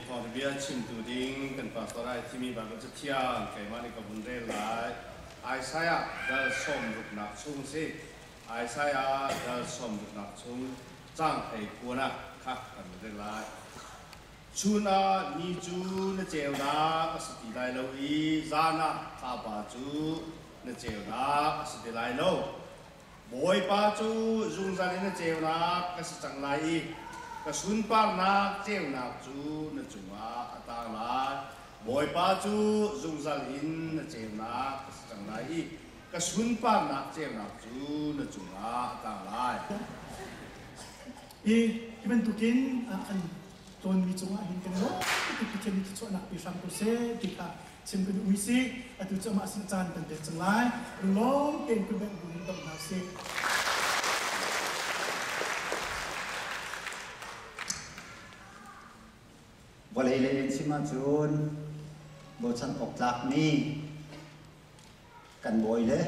Thawngṭhabia chimtu ding kan pastor ai thimi Baibal Cathiang keimah nih ka vun rel lai. Isaiah dal sawmruknak chung si. Isaiah dal sawmruknak chung caang 19 ah kha kan vun rel lai. Chun ah ni cu na ceunak a si ti lai lo i zan ah thlapa cu na ceunak a si ti lai lo. Bawipa cu zungzal in a ceunak ka si cang lai i ka sunparnak ceunak cu na cungah a tang lai. Bawipa cu zungzal in na ceunak ka si cang lai i ka sunparnak ceunak cu na cungah a tang lai. Hi hi bantukin an tlawnmi cungah hin kan lawm tuk Pathian nih thluachuahnak pe hram ko seh ti kha chim kan ui si. Atu cu amah sin caan kan pek cang lai. Lunglawm tein kutbengh bu in dong hna usih. Vawlei lei in chim ahcun bochan awk tlakmi kan bawi le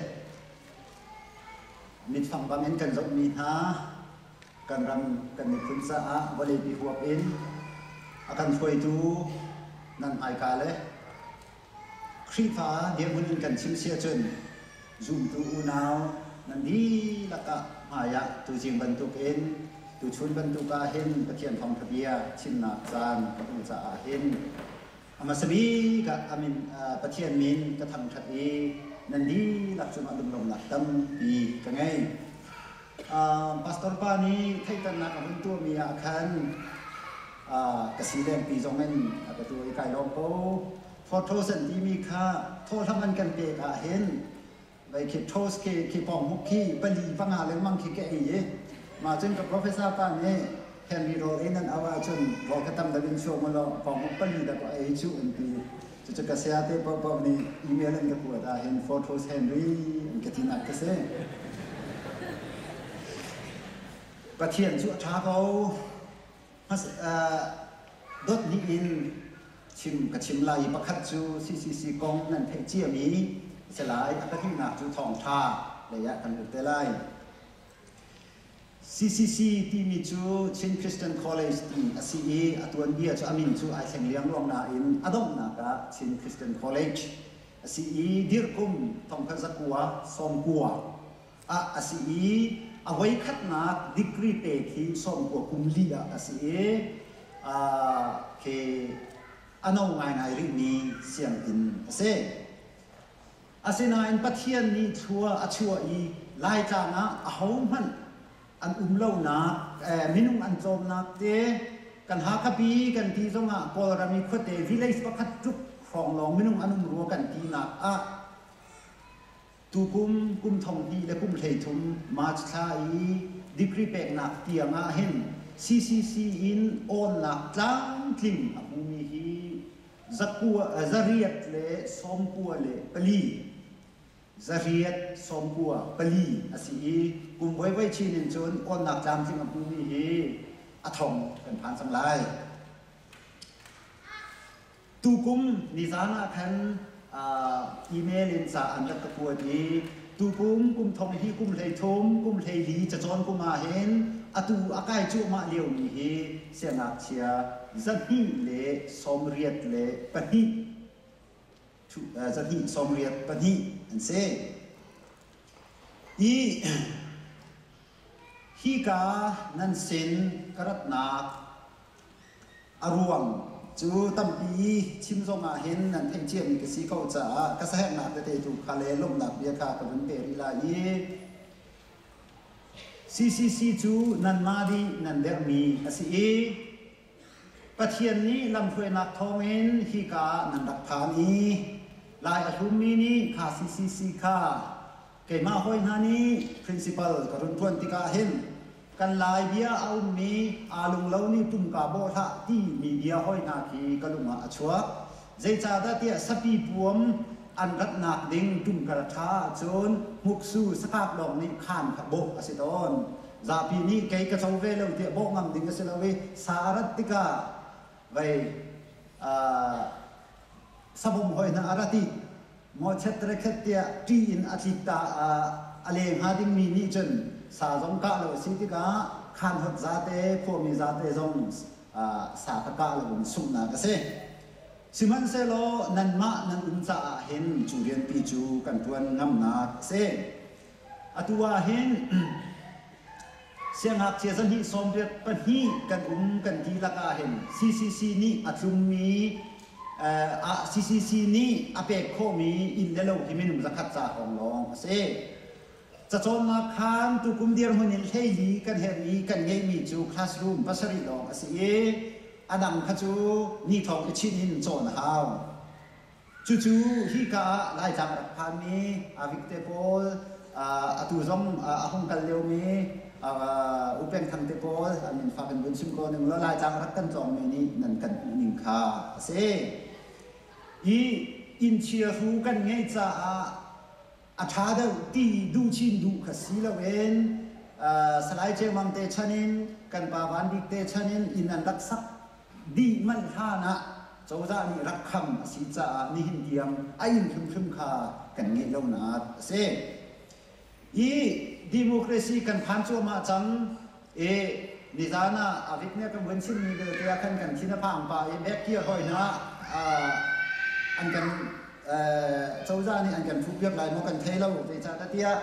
mitfang bangin kan zohmi hna kan ram kan miphun caah vawleipi huap in a kan hruaitu nan hmaika le Khrihfa dirhmun in kan chim si ahcun zumtu unau nan dihlak ah hmaiah tuzing bantukin tuchun bantuk ah hin Pathian thawngṭha bia chimnak caan ka hmuh caah hin A hmasa bik ah a min Pathian min ka thangṭhat i nan dihlak cungah lunglawmhnak tampi ka ngei. Pastor pa nih theihternak a hun tuahmi ah khan ka si lengpi zong in a ka tuah i kai lawm ko. Photos an timi kha thawhhlam an kan pek ah hin Vai khi toast khi khi pong huk khi pali panga lengmang khi ka ei i mah cun ka professor pa nih Henry rawl ei nan au ahcun rawl kha tam deuh in chuak mu law pong huk pali dah ka ei cu an ti. Cucu ka saya te paohpaoh nih email an ka kuat ah hin for toast Henry an ka tinak ka si. Pathian cu a ṭha ko. Dot hnih in chim ka chim lai i pakhat cu CCC kong nan theih ciami a si lai. A pahnihnak cu thawngṭha lei ah kan lut te lai. CCC timi cu Chin Christian College ti a si i a tuanbia cu a min cu ai thleng liangluang nain a donghnak ah Chin Christian College a si i dirhkum thongkhat zakua sawmkua ah a si i a voikhatnak degree pek hi sawmkua kum li ah a si i khi a no ngaingai rihmi sianginn a si. Asinain Pathian nih thlua a chuah i Laitlang ah ahohmanh an um lonak, minung an tlawmnak te kan Hakhapi kan ti zongah Kawlram i khuate village pakhat tluk hrawng lawng minung an um rua kan tinak ah Tukum kum thong hnih le kum 13 March thla i degree peknak tiang ah hin CCC in awnnak tlamtling a hmumi hi zakua, zariat le sawmkua le pali zariat sawmkua pali a si i kum voivoi chin in cun awnnak tlamtling a hmumi hi a thong kan phan cang lai. Tukum nizan ah khan email in ca an rak ka kuat i tukum kum thong hi kum 13 kum 14 cacawn kum ah hin atu a kai cuahmah liomi hi siangngakchia 284 284 an si. I hika nan sin ka ratnak A ruang cu tampi chim zong ah hin nan theih ciami ka si ko caah ka saherhnak tete tu kha le lawmhnak bia kha ka vun pe rih lai i CCC cu nanmah dih nan derhmi a si i Pathian nih lamhruainak thawngin hika ah nan rak phan i Lai a hlummi nih kha CCC kha keimah hawi hna nih principal ka run ṭuan tikah hin Kan Lai bia a ummi aa lunglo nih pumka bawh hlah timi bia hoi hna khi ka lung ah a chuak. Zeicahdah tiah sapi puam an ratnak ding tumkar ṭha ahcun hmuksu sakap lawng nih khaan kha bawh a si tawn. Zapi nih kei ka co ve lo tiah bawh ngam ding a si lo i sa a rat tikah vei sabom hoi hna a rat i Mawchet rekhet tiah ṭih in a tlik ta a leng hnga dingmi nih cun sa zong kah lo a si tikah khaanhot zate khuami zate zong Sa ka kah lo in sunghnak a si. Sihmanhsehlaw nanmah nan um caah hin cu rianpi cu kan ṭuan ngamnak a si. Atu ah hin siangngakchia zahnih sawmriat pahnih kan um kan dihlak ah hin CCC nih a tlummi CCC nih a pek khawhmi inn le lo hi minung zakhat ca hrawng lawng a si. Cacawnnak khaan tukum dirhmun in hleili kan herh i kan ngeihmi cu classroom pasarih lawng a si i a dang kha cu nithawng i chinh in cawn a hau. Cucu hika ah Laitlang a rak phanmi Avik te pawl, atu zong a hung kal liomi U Peng Thang te pawl an min fak in vun chim ko ning law Laitlang a rak kan tlawngmi nih nan kan hmuhning kha a si. Hi inn chiahru kan ngeih caah a ṭha deuh ti duh chin duh kha si loin Salai Cemang te chan in kan pa Van Bik te chan in inn an rak sak dih manh hlan ah cozah nih rak kham a si caah nihin tiang a inn hrimhrim kha kan ngeih lonak a si. I democracy kan phan cuahmah cang i nizan ah Avik nih a kan vun chimmi belte ah khan kan thin a phang pah i back-gear hoi hna an kan cozah nih an kan thuhpiak lai maw kan thei lo zeicahtiah tiah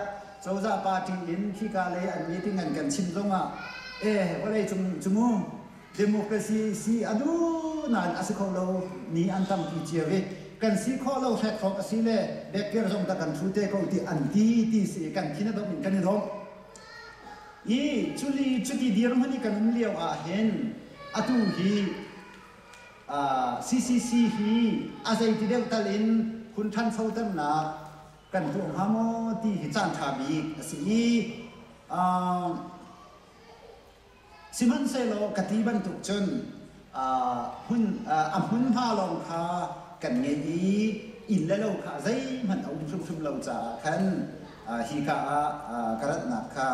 cozah party in khika lei an meeting an kan chim zongah eh vawlei cung cu mu democracy si a duh nain a si kho lo ni an tampi cio i kan si khawh lo hrekhrawk a si le backgear zong ta kan thu te ko ti an ti ti si kan thin a dom in kan i lawm i culi cuti dirhmun i kan um lio ah hin atu hi CCC hi a zeiti deuh tal in hun ṭhanchoternak kan tuah hnga maw ti hi caanṭha bik a si i sihmanhsehlaw ka ti bantuk cun hmun a hmunhma lawng kha kan ngeih i inn le lo kha zeihmanh a um hrimhrim lo caah khan hika ah ka ratnak kha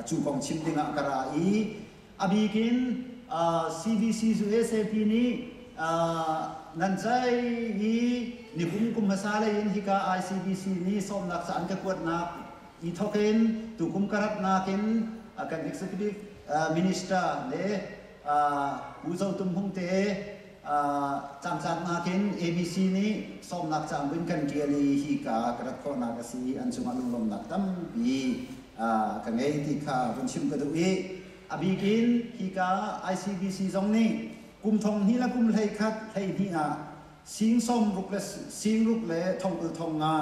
cu kong chim dingah ka ra i A bik in CBC USAP nih nan cai i nikum kum hmasa lei in hika ICBC nih sawmnak ca an ka kuatnak i thawk in tukum ka ratnak in kan executive minister le Pu Zo Tum Hmung te cangtlaknak in ABC nih sawmnak ca an vun kan ṭial i hika ka rat khawhnak a si an cungah lunglawmhnak tampi ka ngei ti kha vun chim ka duh i a bik in hika ICBC zong nih kum thong hnih le kum 11 12 ah sing sawm ruk le sing ruk le thong kul thong nga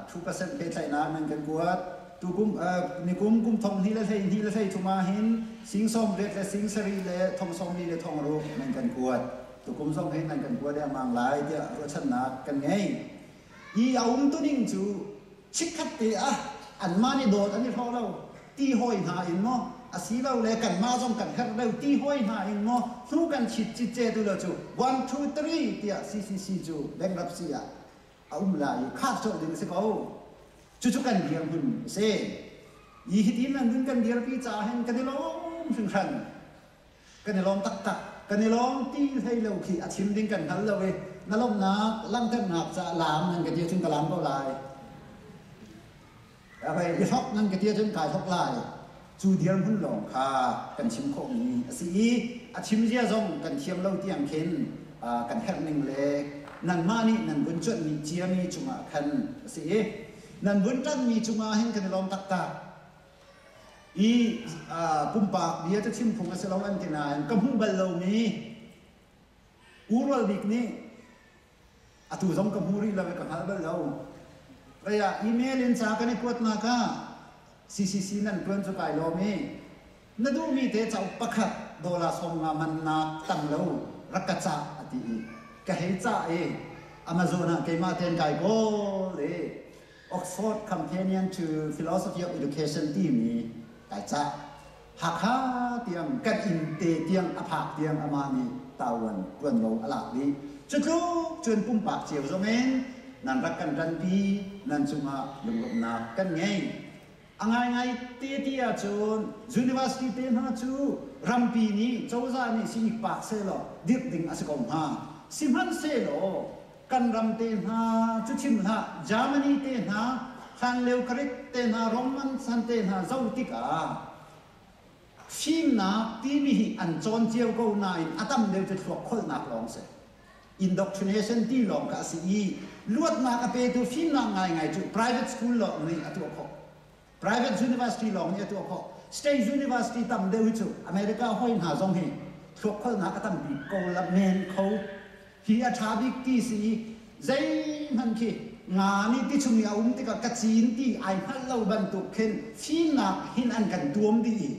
2% pehtlaihnak nan kan kuat. Tukum nikum kum thong hnih le 12 le 13 ah hin sing sawm riat le sing sarih le thong sawm li le thong ruk nan kan kuat. Tukum zong hin nan kan kuat dengmang lai tiah ruahchannak kan ngei. I a um tuning cu chikkhat te ah anmah nih dawt an i hlawh lo ti hawi hna in maw asilole kanmah zong kan herh deuh ti hawi hna in maw hnu kan chit citce tu lo cu 1 2 3 tiah CCC cu bankruptcy ah a um lai i khar colh ding a si ko. Cucu kan dirhmun a si. Hi hitin nan dun kan dirpi caah hin kan i lawm hringhran. Kan i lawm taktak. Kan i lawm ti hlei lo khi a chim ding kan hngal lo i na lawmhnak langhternak caah laam nan ka ti ahcun ka laam ko lai. Hei i hlok nan ka ti ahcun kai hlok lai. Cu dirhmun lawng kha kan chim khawhmi a si i a chim zia zong kan thiam lo tiang khin kan herh ning le nanmah nih nan vun cuanhmi ciami cungah khan a si i nan vun ṭanhmi cungah hin kan i lawm taktak. I pumpak bia cu chim phung a si lo an ti nain ka hmuh bal lomi U Rual Bik nih Atu zong ka hmu rih lo i ka hngal bal lo. Rei ah email in ca kan i kuatnak ah CCC nan ṭuan cu kai lawm i na duhmi te cauk pakhat dollar 50 man nak tam lo rak ka cah a ti i ka hei cah i Amazon ah keimah tein kai kawl i Oxford Companion to Philosophy of Education timi kai cah. Hakha tiang kan inn te tiang a phak tiang amah nih tawan ṭuanvo a lak dih. Cutluk cun pumpak cio zong in nan rak kan ṭanpi, nan cungah lunglawmhnak kan ngei. A ngaingai te ti ahcun university te hna cu rampi nih cozah nih si pak sehlaw dirh ding a si ko hnga. Sihmanhsehlaw kan ram te hna cu chim hlah Germany te hna hlanlio Greek te hna Roman san te hna zoh tikah Fimnak timi hi an cawn cio ko nain a tam deuh cu thluak kholhnak lawng si. Indoctrination ti lawng kha a si i luatnak a petu fimnak ngaingai cu private school lawng nih a tuah khawh. Private university lawng nih a tuah khawh. State university tam deuh hi cu America hoi hna zong hi thluak kholhnak a tampi ko la men kho. Hi a ṭha bik ti si i zeihmanh khi nga nih ti chung i a um tikah ka cin ti ai hngalh lo bantuk khin fimnak hin an kan tuam dih i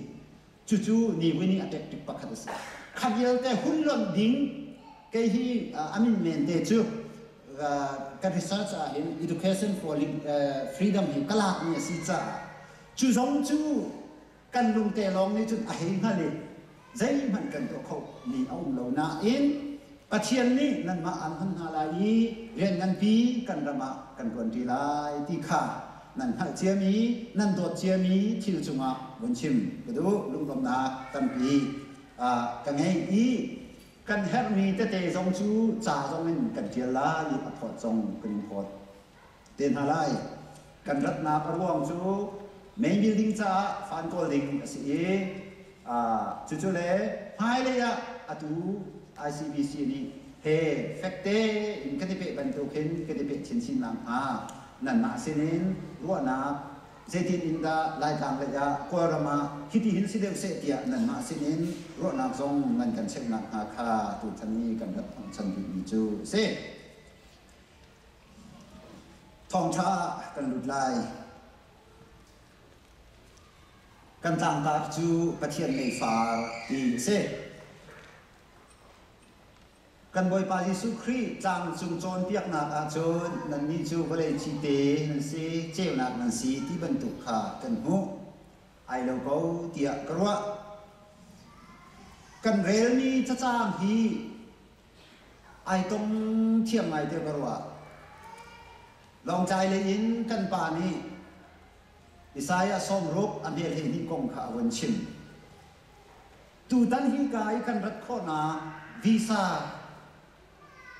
cucu nihin i a tactic pakhat a si. Kha vialte hun lonh ding kei hi a min men te cu ka research ah hin education for freedom hi ka lakmi a si caah cu zong cu kan lungte lawng nih cun a hei hngal i zeihmanh kan tuah kho mi a um lo nain Pathian nih nanmah aan hman hna lai i rian nganpi kan ram ah kan ṭuanṭi lai ti kha nan hngalh ciami nan dawt ciami thil cungah vun chim ka duh. Lunglawmhnak tampi ka ngei i kan herhmi tete zong cu ca zong in kan ṭial lai i a phawt zong kan in phawt te hna lai. Kan ratnak a ruang cu main building caah fan kawl ding a si i cucu le hmailei ah atu ICBC nih he fekte in kan i peh bantuk hin kan i peh chinchin nakhnga nanmah sinin ruahnak zeitin in dah Laitlang lei ah Kawlram ah hiti hin si deuh seh tiah nanmah sinin ruahnak zong nan kan cheuh nakhnga kha tuchan ni kan rat hnawhchan bikmi cu a si. Thawngṭha ah kan lut lai. Kan tlangtar cu Pathian meifar ti a si. Kan Bawipa Jesuh Khrih tlang cung cawnpiaknak ahcun nannih cu vawlei cite nan si, ceunak nan si ti bantuk kha kan hmuh. Ai lo ko tiah ka ruah. Kan relmi cacang hi ai tong thiam ngai tiah ka ruah. Lawngtlai lei in kan pa nih Isaiah 60 a hmel 12 kong kha a vun chim. Tutan hi ka i kan rat khawhnak visa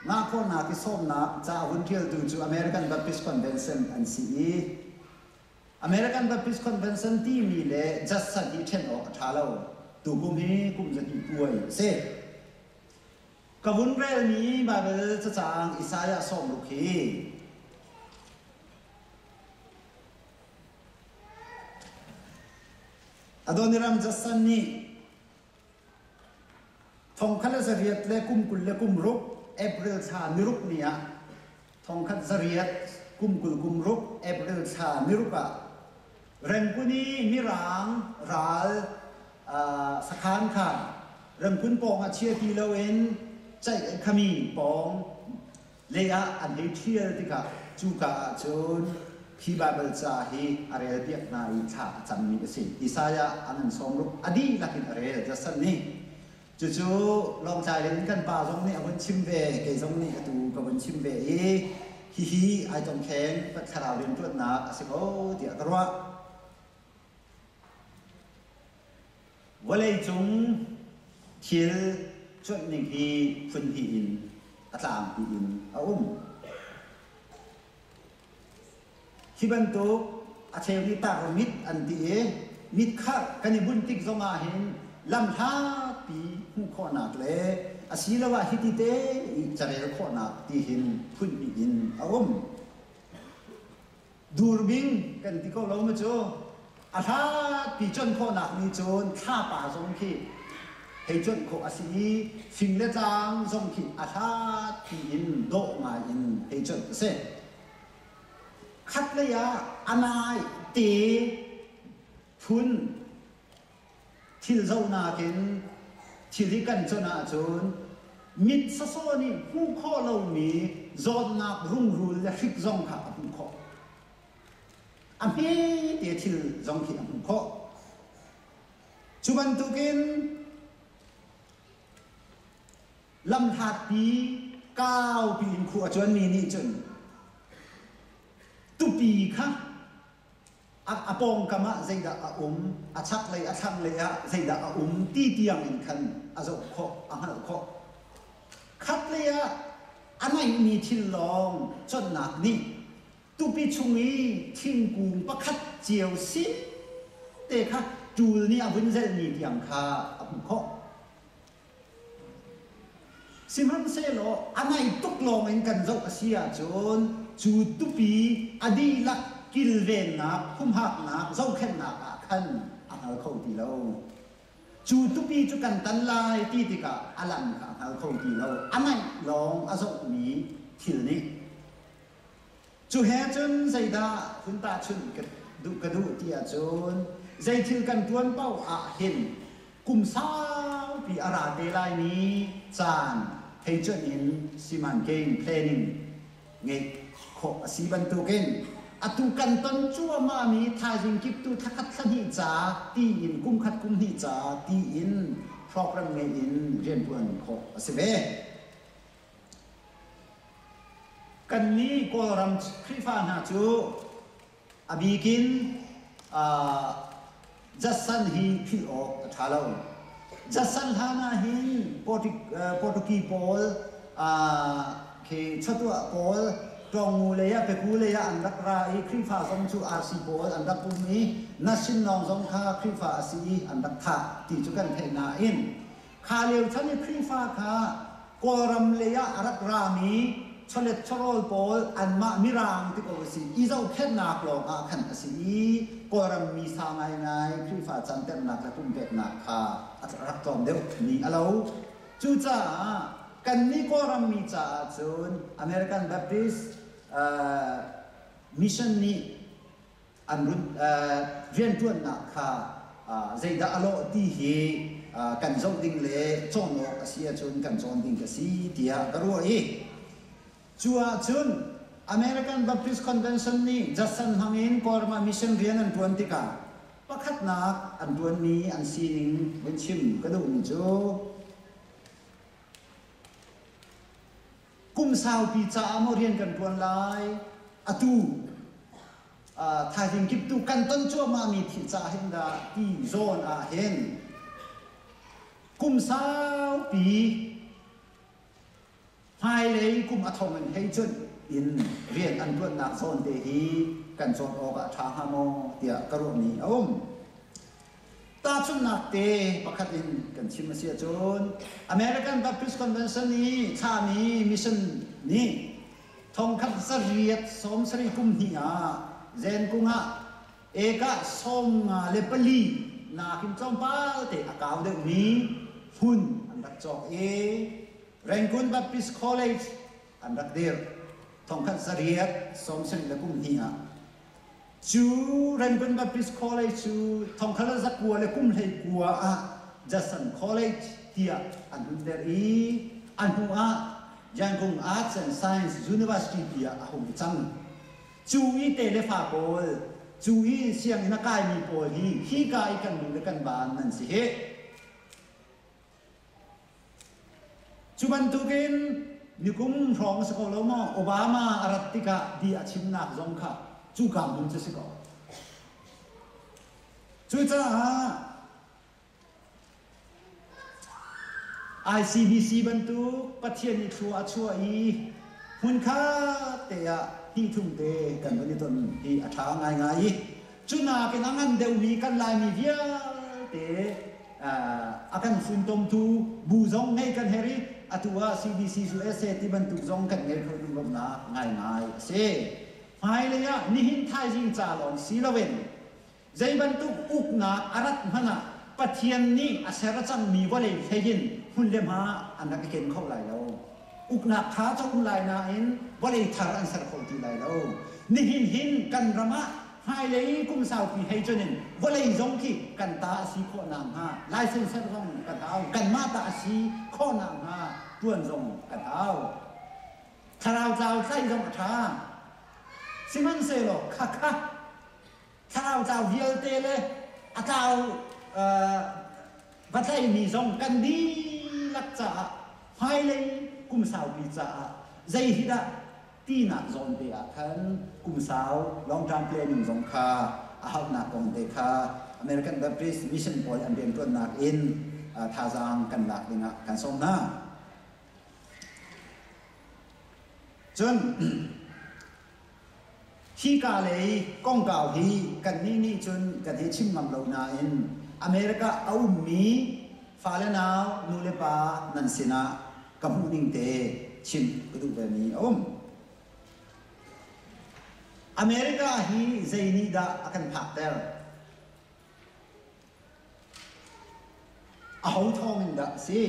ngah khawhnak i sawmnak ca a vun ṭialtu cu American Baptist Convention an si i American Baptist Convention timi le Judson hi ṭhen awk a ṭha lo. Tukum hi kum 200 puai a si. Ka vun relmi Baibal cacang Isaiah 60 hi Adoniram Judson nih 1816 April thla niruk ni ah 1826 April thla niruk ah Rengkun i Mirang ral sakhan kha Rengkun pawng ah chia ti loin ceih khami pawng lei ah an hei ṭhial tikah cuka ah cun hi Baibal ca hi a relpiak hna i thla a cammi a si. Isaiah a ngan 60 a dihlak in a rel. Judson nih cucu Lawngtlai in kan pa zong nih a vun chim ve, kei zong nih atu ka vun chim ve i hihi ai tongkheng thlarau rianṭuannak a si ko tiah ka ruah. Vawleicung thil cuanhning hi phun hnih in a tlangpi in a um. Hi bantuk a cheu nih tar mit an ti i mit kharh kan i bunh tik zongah hin lamhlatpi hmuh khawhnak le asiloah hiti te i carel khawhnak ti hin phun hnih in a um. Durbing kan ti ko lo ma cu a hlatpi cuanh khawhnak nih cun thlapa zong khi hei cuanh khawh a si i fing le tlang zong khi a hlatpi in dawh ngai in hei cuanh a si. Khatlei ah a nai te phun thil zohnak in thil hi kan cuanh ahcun mit sawsawh nih hmuh khawh lomi zawtnak rungrul le hrik zong kha a hmuh khawh. A hmete thil zong khi a hmuh khawh. Cu bantukin lamhlatpi kaupi in khua a cuanmi nih cun tupi kha a pawngkam ah zeidah a um, a chaklei a thlanglei ah zeidah a um ti tiang in khan a zoh khawh, a hngalh khawh. Khatlei ah a naihmi thil lawng cawnnak nih tupi chung i thingkung pakhat cio sin te kha ṭul nih a vun zelhmi tiang kha a hmuh khawh. Sihmanhsehlaw a nai tuk lawngin kan zoh a si ahcun cu tupi a dihlak kilvennak, humhaknak, zohkhenhnak ah khan a hngal kho ti lo. Cu tupi cu kan tan lai ti tikah a lam kha a hngal kho ti lo. A naih lawng a zohmi thil nih. Cu he cun zeidah hun tahchunh ka duh ka duh ti ahcun zei thil kan ṭuan paoh ah hin kum saupi a ra te laimi caan thei cuanh in simankein planning ngeih khawh a si bantukin atu kan ton cuahmahmi thaizing kiptu thlakhat thlahnih ca tiin kum khat kum hnih ca tiin program ngeih in rianṭuan khawh a si ve. Kannih Kawlram Khrihfa hna cu a bikin Judson hi philh awk a ṭha lo. Judson hlan ah hin Portuguese pawl khi chawtuah pawl Ṭawngngu lei ah Peku lei ah an rak ra i Khrihfa zong cu RC pawl an rak um i Nasin lawng zong kha Khrihfa a si i an rak thah ti cu kan theih nain Kha lio chan i Khrihfa kha Kawlram lei ah a rak rami chawlet chawhrawl pawl anmah Mirang ti ko a si i zohkhenhnak lawng ah khan a si i Kawlram mi sa ngaingai Khrihfa canternak le pumpeknak kha a rak tlawm deuh mi a lo. Cucaah kannih Kawlram mi caah cun American Baptist Mission nih an run rianṭuannak kha zeidah a lawh ti hi kan zoh ding le cawn awk a si ahcun kan cawn ding ka si tiah ka ruah i cu ahcun American Baptist Convention nih Judson hmangin Kawlram ah mission rian an ṭuan tikah pakhatnak an ṭuanmi an sining vun chim ka duhmi cu Kum saupi caah maw rian kan ṭuan lai? Atu thaizing kiptu kan ton cuahmahmi thil caah hin dah ti zawn ah hin kum saupi hmailei kum a thong in hei cunh in rian an ṭuannak zawn te hi kan cawn awk ah a ṭha hnga maw tiah ka ruahmi a um. Tahchunhnak te pakhat in kan chim a si ahcun American Baptist Convention i thlami mission nih 1870 kum hnih ah Zenkung ah eka 54 nakin tlawmpal te a kau deuhmi hmun an rak cawk i Rangoon Baptist College an rak dirh. 1872 kum hnih ah Cu Rangoon Baptist College cu thongkhat le zakua le kum 19 ah Judson College tiah an hun derh i a hnu ah Yangon Arts and Science University tiah a hung cang. Cu i te le fa pawl, cu i sianginn a kaimi pawl hi hika i kan nu le kan ba nan si hih. Cu bantukin nikum hrawng a si ko lo maw Obama a rat tikah di a chimnak zong kha cuka hmun cu si ko. Cucaah ICBC bantuk Pathian nih thlua a chuah i hmunkhat te ah hnih-thum te kan van i ton hi a ṭha ngaingai i cu nakin a ngan deuhmi kan Laimi vialte a kan funtomtu bu zong ngei kan herh i atu ah CBC USA ti bantuk zong kan ngei kho duhlonak ngaingai a si. Hmailei ah nihin thaizing ca lawng si loin zei bantuk uknak a rat hmanh ah Pathian nih a ser a cangmi vawlei hlei in hmun le hma an rak i ken kho lai lo. Uknak tha cu um lai nain vawlei thar an ser kho ti lai lo. Nihin hin kan ram ah hmailei kum saupi hei cun in vawlei zong khi kan ta a si khawh nakhnga license ser zong kan hau kanmah ta a si khawh nakhnga ṭuan zong kan hau. Thlarau tlau tlaih zong a ṭha. Sihmanhsehlaw khakha thlarau tlau vialte le a tlau va tlaimi zong kan dihlak caah hmailei kum saupi caah zei hi dah tinak zawn te ah khan kum sau long term planning zong kha a hauhnak kong te kha American Baptist Mission pawl an rianṭuannak in thazaang kan lak dingah kan sawm hna. Cun hika lei kongkau hi kannih nih cun kan hei chim ngam lo nain America a ummi fale nau nu le pa nan sinah ka hmuhning te chim ka duh vemi a um. America hi zei nih dah a kan phakter? Aho thawngin dah a si?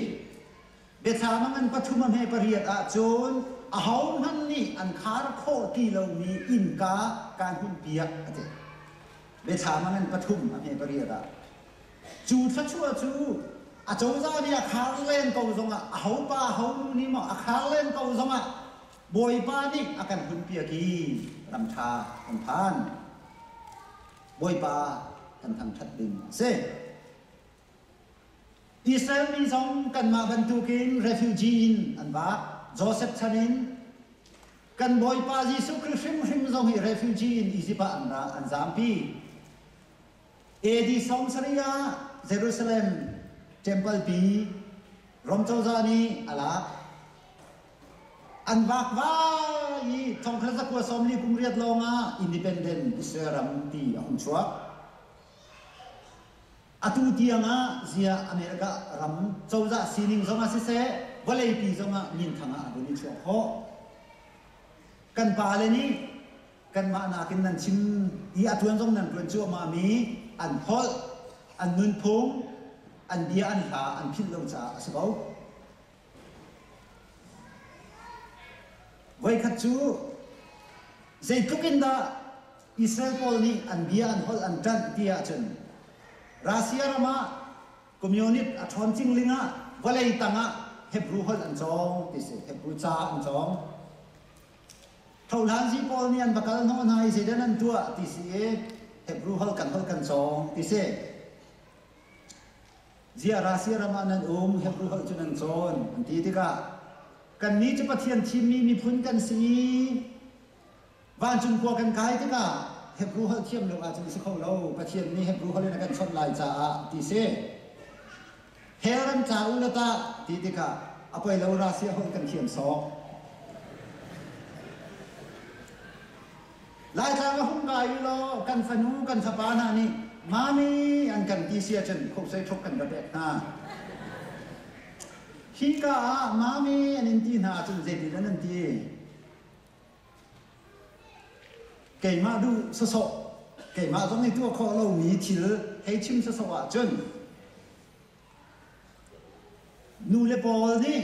Biathlam a ngan pathum a hme pariat ahcun ahohmanh nih an khar khawh ti lomi innka kaan hunpiak a ti. Biathlam a ngan pathum a hme pariat ah. Cu thluachuah cu acozah nih a khar len ko zongah aho pa aho nu nih maw a khar len ko zongah Bawipa nih a kan hunpiak i ram ṭha kan phan. Bawipa kan thangṭhat ding a si. Israel mi zong kanmah bantukin refugee in an vak. Joseph chan in kan Bawipa Jesuh Khrih hrimhrim zong hi refugee in Egypt ah an ra an zampi. AD 70 ah Jerusalem temple pi Rom cozah nih a lak. An vakvai i thongkhat zakua 40 kum riat lawngah independent Israel ram ti a hung chuak. Atu tiangah zia America ram cozah sining zongah siseh, vawleipi zongah minthang ah a vun i chuah khawh. Kan pale nih kanmah nakin nan chim i a ṭuan zong nan ṭuan cuahmah mi an holh, an nunphung, an bia an hla an philh lo caah a si ko. Voikhat cu zeitluk in dah Israel pawl nih an bia an holh an ṭanh ti ahcun Russia ram ah communist a ṭhawn cingling ah vawlei tangah Hebrew holh an cawng ti si Hebrew ca an cawng. Thohlanzi pawl nih an va kal hnawh hna i zeidah nan tuah ti si i Hebrew holh kan holh kan cawng ti si. Ziah Russia ram ah nan um, Hebrew holh cu nan cawn an ti tikah kannih cu Pathian thimmi miphun kan si i vancung khua kan kai tikah Hebrew holh thiam lo ahcun a si kho lo. Pathian nih Hebrew holh in a kan chawnh lai caah ti si. Hell ram tla u la tah ti tikah a poi lo Russia holh kan thiam sawk. Laitlang a hung kai u law kan fanu kan fapa hna nih mami an kan ti si ahcun khosei ṭhuk kan va pek hna. Hika ah mami an in ti hna ahcun zeitin an an ti? Keimah duh sawsawh, keimah zong nih tuah khawh lomi thil hei chim sawsawh ahcun nu le pawl nih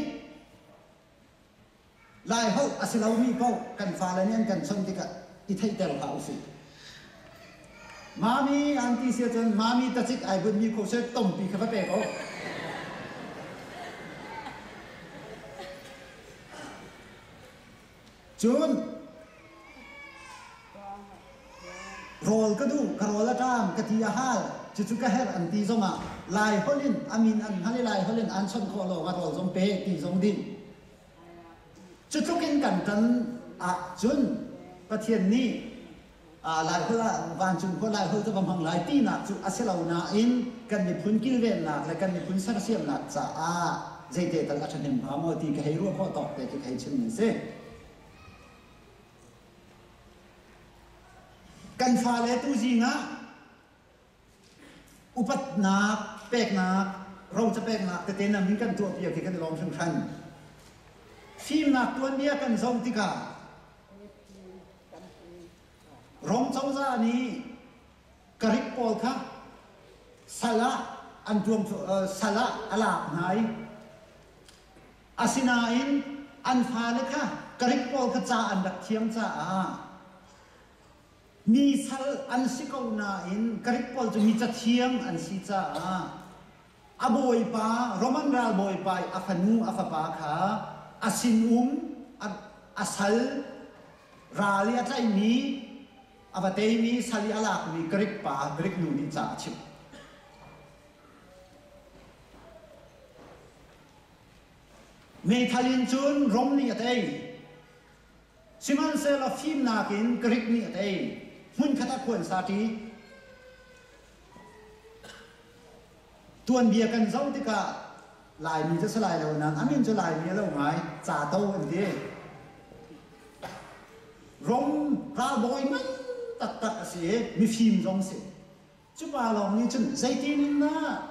Laiholh a si lomi paoh kan fale nih an kan chawnh tikah i theihter hlah usih. Mami an ti si ahcun mami tacik ai bunhmi kho seh tompi kha va pe ko. Cun rawl ka duh, ka rawl a ṭam, ka ti a hal, cucu ka herh an ti zongah Laiholh in a min an hngal i Laiholh in an chawnh khawh lawngah rawl zong pe ti zong ding. Cu tluk in kan ṭan ahcun Pathian nih Laiholh ah vancung khua Laiholh cu va hmang lai tinak cu a si lo nain kan miphun kilvennak le kan miphun sersiamnak caah zeite tal a ṭhahnem hnga maw ti ka hei ruah khawh tawk te khi ka hei chimmi a si. Kan fale tuzing ah upatnak peknak roca peknak tete nam in kan tuahpiak hi kan i lawm hringhran. Fimnak tuanbia kan zoh tikah Rom cozah nih Karik pawl kha sal ah an tuam sal ah a lak hna i asinain an fale kha Karik pawl kha ca an rak thiam caah Mi sal an si ko nain Greek pawl cu mi cathiam an si caah a bawipa Roman ralbawipa i a fanu a fapa kha a sinum a sal ral i a tlaihmi a va teimi sal i a lakmi Greek pa Greek nu nih ca a chimh. Meithal in cun Rom nih a tei. Sihmanhsehlaw fimnak in Greek nih a tei. Hmunkhat ah khua an sa ṭi. Tuanbia kan zoh tikah Laimi cu si lai lo nain a min cu Laimi a lo ngai, Cato an ti. Rom ralbawi ngan taktak a si i mifim zong si. Cu pa lawng nih cun zeitin in dah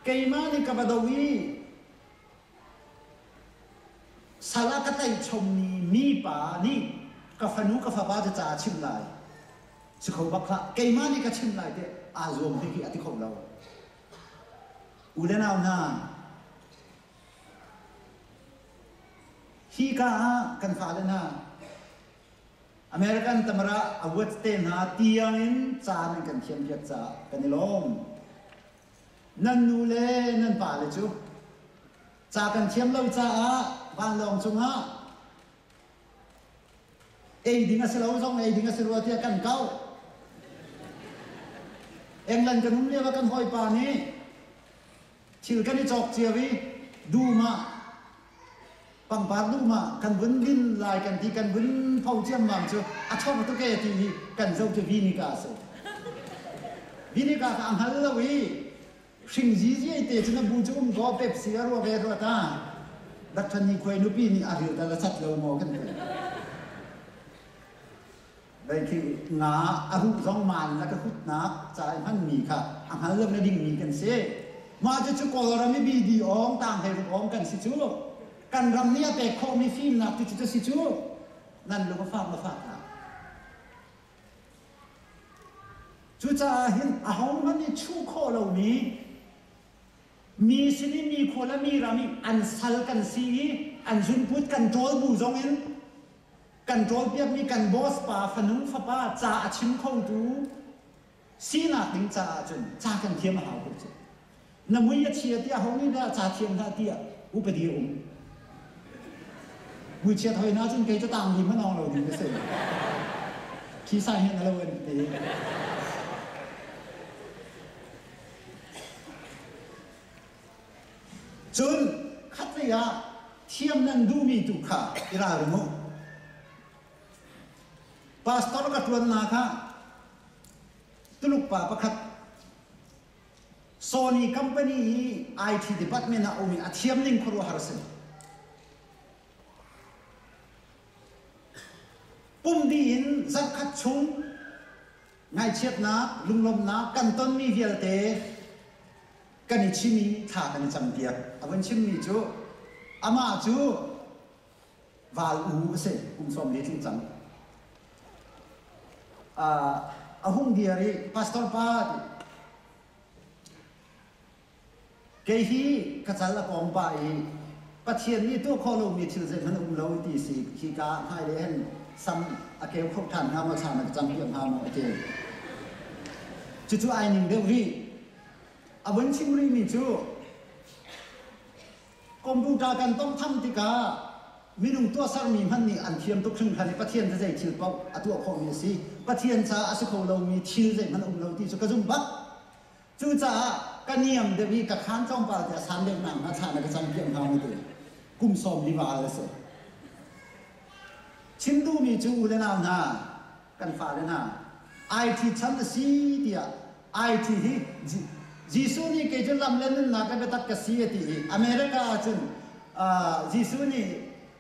keimah nih ka va do i sal ah ka tlaih chommi mipa nih ka fanu ka fapa cu ca a chimh lai. Si kho bak hlah. Keimah nih ka chimh lai tiah aa zuam hei hi a ti kho lo. U le nau hna, hi ka ah kan fale hna American tamara award te hna tiangin ca nan kan thiampiak caah kan i lawm. Nan nu le nan pale cu ca kan thiam lo caah vanlawng cungah ei ding a si lo zong ei ding a si rua tiah kan kau. England kan um lio ah kan hawipa nih thil kan i cawk cio i dum ah pangpar dum ah kan vun din lai kan ti kan vun pho ciammam cu a chor tuk e ti hi kan zoh cu vinegar a si. Vinegar kha a hngal lo i hring ziziai te cu na bu cu um kaw Pepsi a rua ve rua ta. Rak ni khuai nupi nih a ril tal a cat lo maw kan ti. Vei khi nga a huh zong maan na ka hutnak ca i hmanmi kha a hngal lo na dingmi kan si. Mah cucu Kawlram i BD awng tang hlei ruk awng kan si cu. Kan ram nih a pek khawhmi fimnak ti cu si cu. Nan lung a fak ma fak hlah. Cucaah hin ahohmanh nih chuh khawh lomi mi sin i mi khua le mi ram i an sal kan si i an zunput kan ṭawl bu zong in kan ṭawlpiakmi kan boss pa fanu fapa ca a chim khotu sinak ding caah cun ca kan thiam a hau ko cu. Na mui a chia tiah ho nih dah ca thiam hlah tiah upadi a um. Muichiat hoi na cun kei cu tang lim hmanh ong lo ding ka si. Khi sai hin a lo an ti. Cun khatlei ah thiam nan duhmi tu kha i ralring u. Pastor ka ṭuannak ah Tuluk pa pakhat Sony company i IT department ah um i a thiam ning khuaruahhar a si. Pum dih in zarhkhat chung Ngaihchiatnak, lunglawmhnak kan tonmi vialte kan i chim i thla kan i campiak. A vun chimmi cu amah cu val u a si, kum 40 tling cang. A hung dir i pastor pa ti Kei hi ka cal a kawng pah i Pathian nih tuah khawh lomi thil zeihmanh a um lo ti si hika ah hmailei hin sam a keu kho ṭhan hnga maw thla na ka campiak hnga maw a ti. Cucu ai ning deuh rih. A vun chim rihmi cu computer kan tonghtham tikah minung tuahsermi hmanh nih an thiam tuk hringhran i Pathian cu zei thil paoh a tuah khawhmi a si. Pathian caah a si kho lomi thil zeihmanh a um lo ti cu ka zum bak. Cucaah ka niam deuh i ka khaan tlawmpal te a san deuh nak hnga thla na ka cam piak hnga maw ti kum sawm li val a si. Chim duhmi cu u le nau hna, kan fale hna, IT chan a si tiah IT hi Jesuh nih kei cu lam le nunnak le biatak ka si a ti i America ahcun Jesuh nih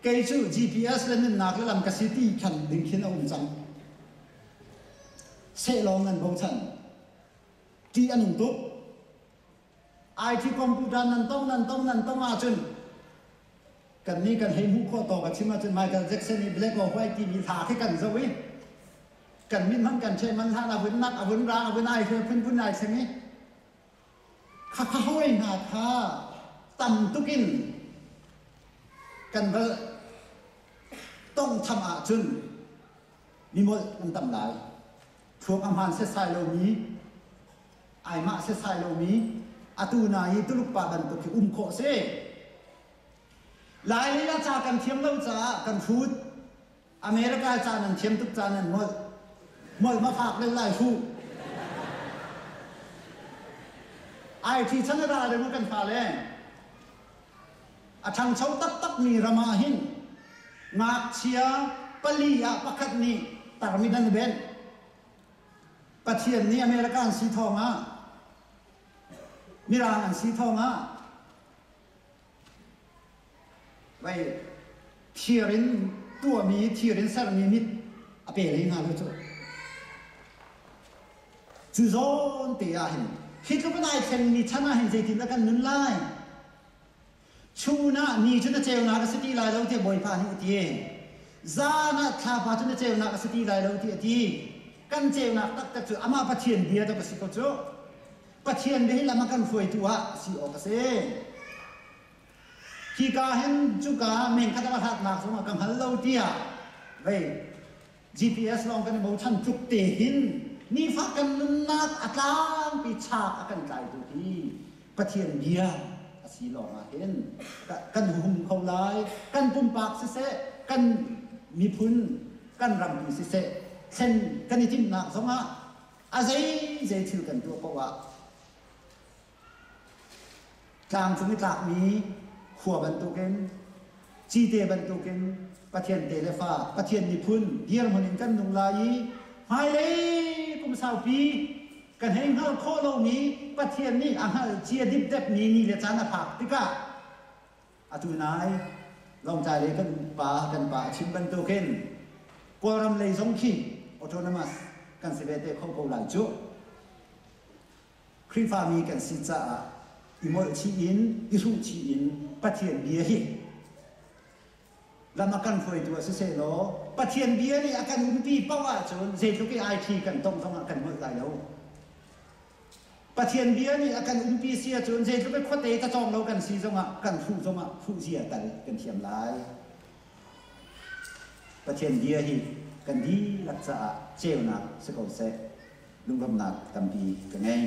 kei cu GPS le nunnak le lam ka si ti khan ding khin a um cang. Seh lawng nan bochan. Ṭih a nung tuk. IT computer nan tong nan tong nan tong ahcun kannih kan hei hmuh khawh tawk a chim ahcun Michael Jackson i Black or White timi hla khi kan zoh i kan min hmanh kan ṭheh man hlan a vun nak a vun rang a vun ai hre phunphun ai seng i khakha hawi hna kha tam tukin kan va tongtham ahcun mimolh kan tam lai. Thluak a hmaan setsai lomi, ai mah setsai lomi, atu na i Tuluk pa bantuk hi um khawh si. Lailei ah ca kan thiam lo caah kan hrut. America ca nan thiam tuk ca nan molh. Molh ma fak deuh lai hruh. IT chan a ra deuh kan fale. A ṭhangcho taktakmi ram ah hin ngakchia pali ah pakhat nih tarmit an i benh. Pathian nih America an si thawng ah Mirang an si thawng ah vei thir in tuahmi thir in sermi mit a pe hlei hna lo cu. Cu zawn te ah hin hi tluk in ai thlengmi chan ah hin zeitin dah kan nun lai? Chun ah ni cu na ceunak a si ti lai lo tiah Bawipa nih a ti. Zan ah thlapa cu na ceunak a si ti lai lo tiah a ti. Kan ceunak taktak cu amah Pathian bia dah ka si ko cu. Pathian bia hi lam a kan hruaitu ah a si awk a si. Hika hin cuka meng khat a hlatnak zongah ka hngal lo tiah vei GPS lawng kan i bochan tluk te hin nifa kan nunnak a tlangpi chak a kan tlaitu hi Pathian bia a si lawng ah hin kan hum kho lai. Kan pumpak siseh, kan miphun, kan rampi siseh, thlen kan i timhnak zongah a zei zei thil kan tuah paoh ah Tlangcung i tlakmi khua bantukin, cite bantukin Pathian te le fa, Pathian miphun dirhmun in kan nung lai i hmailei kum saupi kan hei hngalh khawh lomi Pathian nih a hngalh cia dipdepmi ni le caan a phak tikah atu nai Lawngtlai lei kan pa kan pa a chim bantukin Kawlram lei zong khi autonomous kan si ve te kho ko lai cu. Khrihfami kan si caah i molh chih in, i hruh chih in Pathian bia hi lam a kan hruaitu ah siseh law Pathian bia nih a kan umpi paoh ahcun zeitluk i IT kan tong zongah kan molh lai lo. Pathian bia nih a kan umpi si ahcun zeitluk i khuate cacawng lo kan si zongah kan hruh zongah hruh zia tal kan thiam lai. Pathian bia hi kan dihlak caah ceunak si ko seh. Lunglawmhnak tampi ka ngei.